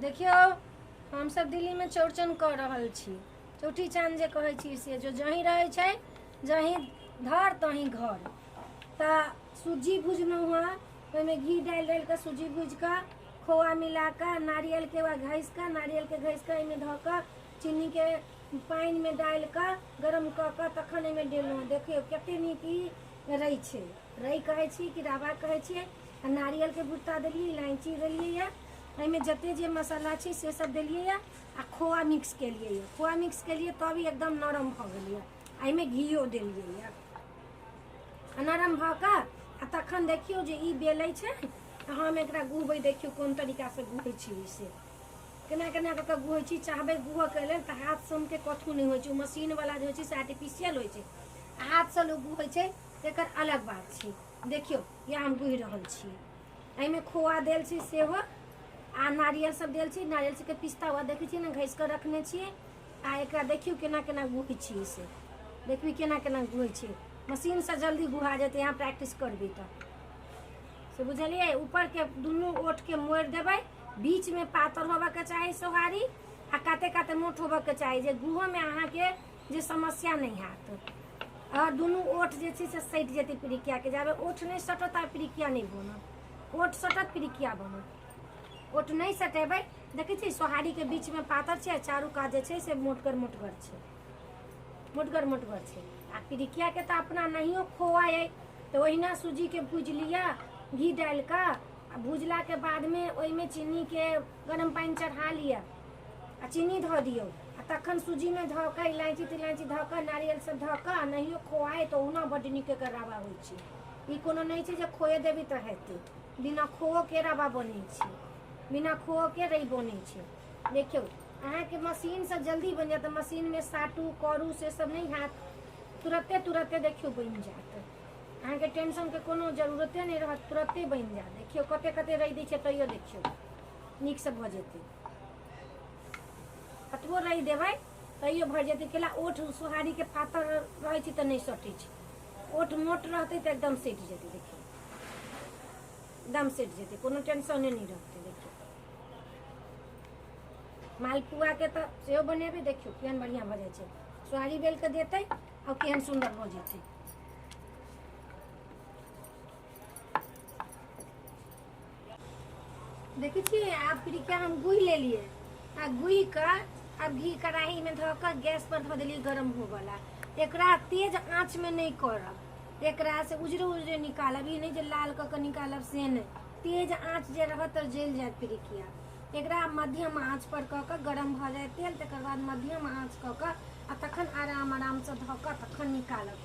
देखियौ, हमसभ दिल्लीमे चौड़चन कऽ रहल छी। चौठी चाँद जे कहै छी से जो जहीं रहै छै, जहीं धर तहीं घर। तऽ सूजी भुजलहुँ हँ, ओहिमे घी डालि डालि कऽ सूजी भूजि कऽ खोआ मिला कऽ नारियलके घसि कऽ, नारियलके घसि कऽ एहिमे धऽ कऽ चीनीके पानिमे डालि कऽ गरम कऽ कऽ तखन एहिमे देलहुँ। देखियौ कतेक नीक ई रहै छै। रइ कहै छी कि रवा कहै छियै। आ नारियलके भुट्टा देलियै, इलायची देलियै यऽ, एहिमे जते जे मसाला छै से सब देलियै यऽ आ खोआ मिक्स केलियै यऽ। खोआ मिक्स केलियै तब ई एकदम नरम भऽ गेलै। एहिमे घियो देलियै यऽ आ नरम भऽ कऽ आ तखन देखियौ जे ई बेलै छै आ हम एकरा गुहबै। देखियौ कोन तरीकासँ गुहै छी, से केना केना कऽ कऽ गुहै छी। चाहबै गुहऽके लेल तऽ हाथ सनके कथू नहि होइ छै। ओ मशीनवला जे होइ छै से आर्टिफिशियल होइ छै, आ हाथसँ लोक गुहै छै तेकर अलग बात छै। देखियौ, इएह हम गुहि रहल छी। एहिमे खोआ देल छी सेहो आ नारियल सब देल छी। नारियल सबके पिस्ता हुआ देखै छी ने, घसि कऽ रखने छियै। आ एकरा देखियौ केना केना गुहै छियै, से देखबी केना केना गुहै छियै। मशीनसँ जल्दी गुहा जेतै, अहाँ प्रैक्टिस करबै तऽ से बुझलियै। ऊपरके दुनू ओठके मोड़ि देबै, बीचमे पातर होबऽके चाही सोहारी आ काते काते मोट होबऽके चाही, जे गुहोमे अहाँके जे समस्या नहि हैत। आओर दुनू ओठ जे छै से सटि जेतै पिरिकियाके। जाबे ओठ नहि सटत आ पिरिकिया नहि बनत। ओठ सटत, पिरिकिया बनत। ओठ नहि सटेबै। देखै छियै, सोहारीके बीचमे पातर छै आ चारू कात जे छै से मोटगर मोटगर छै, मोटगर मोटगर छै। आ पिरिकियाके तऽ अपना नहियो खोआ अइ तऽ ओहिना सूजीके भूजि लिअ घी डालि कऽ, आ भुजलाके बादमे ओहिमे चीनीके गरम पानि चढ़ा लिअ आ चीनी धऽ दियौ, आ तखन सूजीमे धऽ कऽ इलायची तिलायची धऽ कऽ नारियल सब धऽ कऽ, आ नहियो खोआ अइ तऽ ओहुना बड्ड नीक एकर रवा होइ छै। ई कोनो नहि छै जे खोए देबै तऽ हेतै। बिना खोओके रवा बनै छै, बिना खोओके रइ बनै छै। देखियौ, अहाँके मशीनसँ जल्दी बनि जायत। मशीनमे साटू करू से सब नहि हैत, तुरते तुरते देखियौ बनि जायत। अहाँके टेंशनके कोनो जरूरते नहि रहत, तुरते बनि जायत। देखियौ कते कते रहि दै छै, तैयो देखियौ नीकसँ भऽ जेतै। कतबो रहि देबै तैयो भऽ जेतै। केला ओठ सोहारीके पातर रहै छै तऽ नहि सटै छै, ओठ मोट रहतै तऽ एकदम सटि जेतै। देखियौ एकदम सटि जेतै, कोनो टेंशने नहि रहतै। देखियौ मालपुआके तऽ सेहो बनेबै। देखियौ केहन बढ़िआँ भऽ जाइ छै। सोहारी बेल कऽ देतै आ केहन सुन्दर भऽ जेतै। देखै छियै, आब पिरिकिया हम गुहि लेलियै आ गुहि कऽ आब घी कड़ाहीमे धऽ कऽ गैस पर धऽ देलियै गरम होबऽला। एकरा तेज आँचमे नहि करब, एकरा से उजरे उजरे निकालब, ई नहि जे लाल कऽ कऽ निकालब से नहि। तेज आँच जे रहत तऽ जलि जायत पिरिकिया। एकरा मध्यम आँच पर कऽ कऽ गरम भऽ जाय तेल, तकर बाद मध्यम आँच कऽ कऽ आ तखन आराम आरामसँ धऽ कऽ तखन निकालब।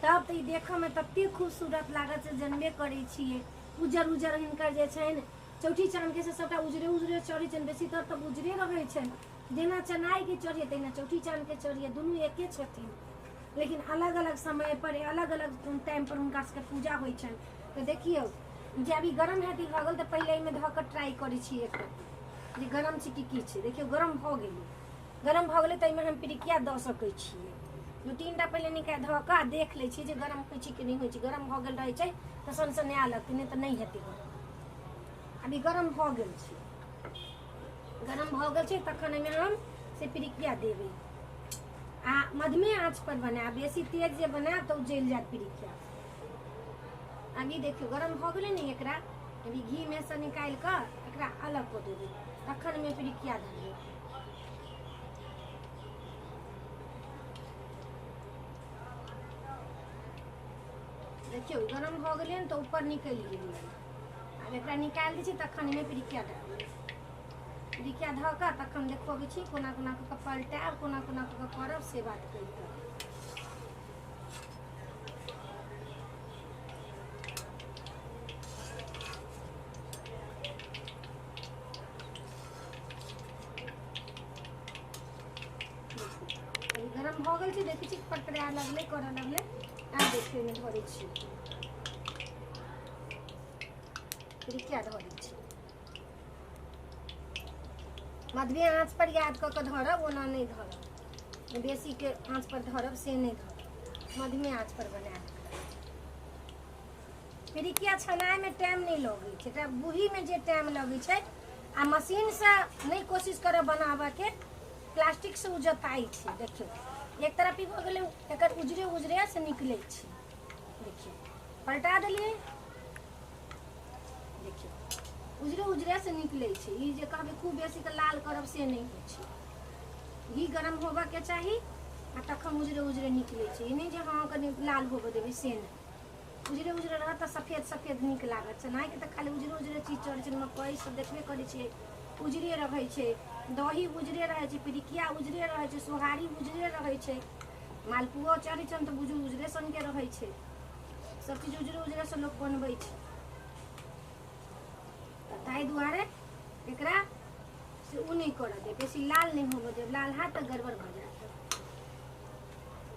तब तऽ ई देखऽमे ततेक खूबसूरत लागत से जनबे करै छियै। उज्जर उज्जर हिनकर जे छनि चौठी चाँदके से सभटा उजरे उजरे चढ़ै छनि, बेसीतर तऽ उजरे रहै छनि। जेना चनाइके चढ़ियै तहिना चौठी चाँदके चढ़ियै, दुनू एके छथिन, लेकिन अलग अलग समय पर अलग अलग टाइम पर हुनका सबके पूजा होइ छनि। तऽ देखियौ जे अभी गरम हैत भऽ गेल तऽ पहिले एहिमे धऽ कऽ ट्राई करै छी एक जे गरम छै कि की छै। देखियौ गरम भऽ गेलै, गरम भऽ गेलै तऽ एहिमे हम पिरिकिया दऽ सकै छियै। दू तीन टा पहिले निकालि धऽ कऽ आ देख लै छियै जे गरम होइ छै कि नहि होइ छै। गरम भऽ गेल रहै छै तऽ सनसनाए लगतै, नहि तऽ नहि हेतै गरम। अभी गरम भऽ गेल छै, गरम भऽ गेल छै, तखन एहिमे हम से पिरिकिया देबै आ मधमे आँच पर बनायब। बेसी तेज जे बनायब तऽ ओ जलि जायत पिरिकिया। अभी देखियौ गरम भऽ गेलै ने, एकरा अभी घीमे सँ निकालि कऽ एकरा अलग कऽ देबै, तखन एहिमे पिरिकिया देबै। देखियौ गरम भऽ गेलै ने तऽ ऊपर निकलि गेलै। आब एकरा निकालि दै छी, तखन एहिमे पिरिकिया डालबै। पिरिकिया धऽ कऽ तखन देखबै छी कोना कोना कऽ कऽ पलटायब, कोना कोना कऽ कऽ करब से बात कहि कऽ। गरम भऽ गेल छै, देखै छी पटरा लगलै, करऽ लगलै। आब देखियौ एहिमे धरै छी पिरिकिया, धऽ दै छी। मधुए आँच पर याद कऽ कऽ धरब, ओना नहि धरब। बेसीके आँच पर धरब से नहि धरब, मधुमे आँच पर बनायब। पिरिकिया छनाइमे टाइम नहि लगै छै, एकरा बुहीमे जे टाइम लगै छै आ मशीनसँ नहि कोशिश करब बनाबऽके, प्लास्टिकसँ ओ जताइ छै। देखियौ, एक तरफ ई भऽ गेलै, एकर उजरे उजरे से निकलै छै। देखियौ, पलटा देलियै। देखियौ, उजरे उजरे से निकलै छै। ई जे कहबै खूब बेसीके लाल करब, से नहि होइ छै। घी गरम होबऽके चाही आ तखन उजरे उजरे निकलै छै। ई नहि जे हँ कनि लाल होबऽ देबै, से नहि। उजरे उजरे रहत तऽ सफेद सफेद नीक लागत। चनाइके तऽ खाली उजरे उजरे चीज चढ़ै छै। मकइ सब देखबे करै छियै, उजरे रहै छै। दही उजरे रहै छै, पिरिकिया उजरे रहै छै, सोहारी उजरे रहै छै, मालपुओ चढ़ै छनि तऽ बुझू उजरे सनके रहै छै। सब चीज उजरे उजरे से लोक बनबै छै। तऽ ताहि दुआरे एकरा से ओ नहि करऽ देब, बेसी लाल नहि होबऽ देब। लाल हैत तऽ गड़बड़ भऽ जायत।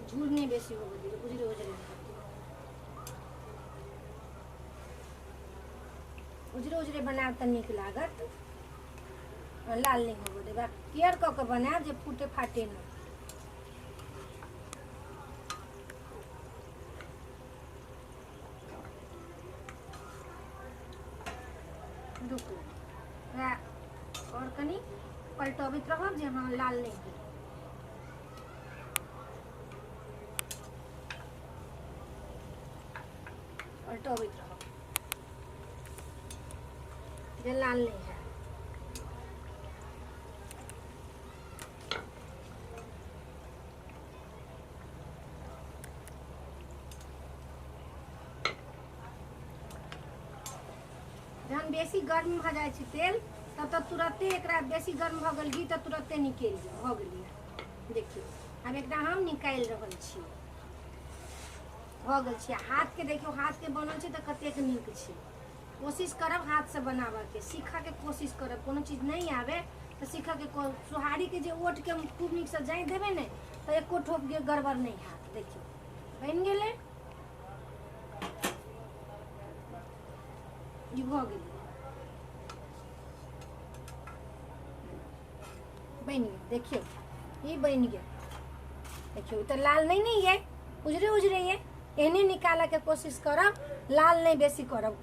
झूर नहि बेसी होबऽ देब, उजरे उजरे रहऽ देब। उजरे उजरे बनायब तऽ नीक लागत। लाल नहि होबऽ देब आ केयर कऽ कऽ बनायब जे फूटे फाटे नहि। रुकू, आओर कनि पलटबैत रहब जे हँ लाल नहि भेल। पलटबैत रहब जे लाल नहि है। जहन बेसी गर्म भऽ जाइ छै तेल, तब तऽ तुरते एकरा, बेसी गर्म भऽ गेल घी तऽ तुरते निकलि गेल, भऽ गेलै। देखियौ, आब एकरा हम निकालि रहल छी। भऽ गेल छै। हाथके देखियौ, हाथके बनल छै तऽ कतेक नीक छै। कोशिश करब हाथसँ बनाबऽके, सीखऽके कोशिश करब। कोनो चीज नहि आबै तऽ सीखऽके। सोहारीके जे ओटके खूब नीकसँ जाँति देबै ने, तऽ एको ठोपके गड़बड़ नहि हैत। देखियौ, बनि गेलै ई, भऽ गेलै, बनि गेल। देखियौ, ई बनि गेल। देखियौ, ई तऽ लाल नहि ने ये, उजरे उजरे ये। एहने निकालऽके कोशिश करब, लाल नहि बेसी करब,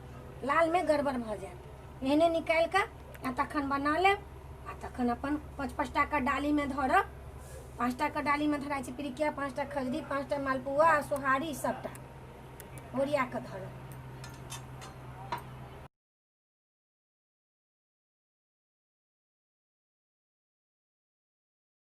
लालमे गड़बड़ भऽ जायत। एहने निकालि कऽ आ तखन बना लेब आ तखन अपन 5 5 टाके डालीमे धरब। 5 टाके डालीमे धराइ छै पिरिकिया, 5टा खजरी, 5टा मालपुआ आ सोहारी, सभटा ओरिया कऽ धरब।